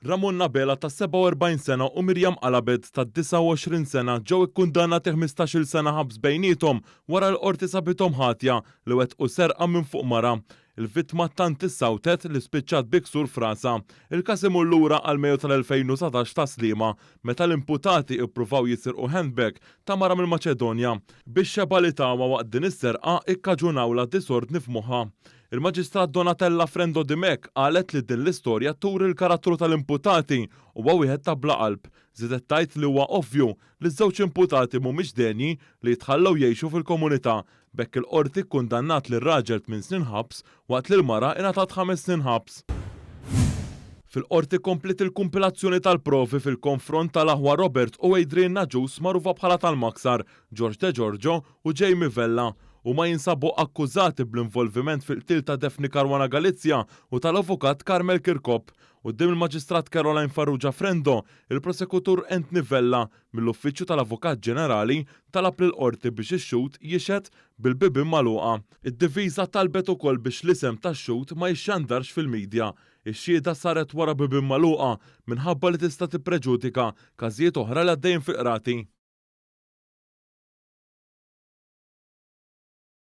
Ramon Abela ta' 47 sena u Miriam Alabed ta' 29 sena ġew ikkundannati 15-il sena ħabs bejniethom wara li l-Qorti sabithom ħatja li wettqu serqa minn fuq mara. Il-vittma tant issawtet li spiċċat bi ksur f'rasha. Il-każ imur lura għal Mejju tal-2019 ta' Sliema meta l-imputati ippruvaw jisirqu handbag ta' mara mill-Maċedonja. Bix-xebgħa li tawha waqt din is-serqa ikkaġunawlha disordni f'moħħha. Il-Maġistrat Donatella Frendo Dimech qalet li din l-istorja turi l-karattru tal-imputati huwa wieħed ta' bla qalb. Żiedet tgħid li huwa ovvju li ż-żewġ imputati mhumiex denji li jitħallew jgħixu fil-komunità. B'hekk il-Qorti kkundannat lir-raġel tmien snin ħabs waqt li l-mara ingħatat ħames snin ħabs. Fil-Qorti kompliet il-kumpilazzjoni tal-provi fil-konfront tal-aħwa Robert u Adrian Agius magħrufa bħala tal-Maksar, George De Giorgio u Jamie Vella. Huma jinsabu akkużati bl-involviment fil-qtil ta' Daphne Caruana Galizia u tal-Avukat Carmel Kirkop. Quddiem il-Maġistrat Caroline Farrugia Frendo, il-Prosekutur Anthony Vella mill-Uffiċċju tal-Avukat Ġenerali talab lill-Qorti biex ix-xhud jixhed bil-bibien magħluqa. Id-difiża talbet ukoll biex l-isem tax-xhud ma jixxandarx fil-media. Ix-xhieda saret wara bibien magħluqa minħabba li tista' tippreġudika każijiet oħra li għaddejjin fil-qrati.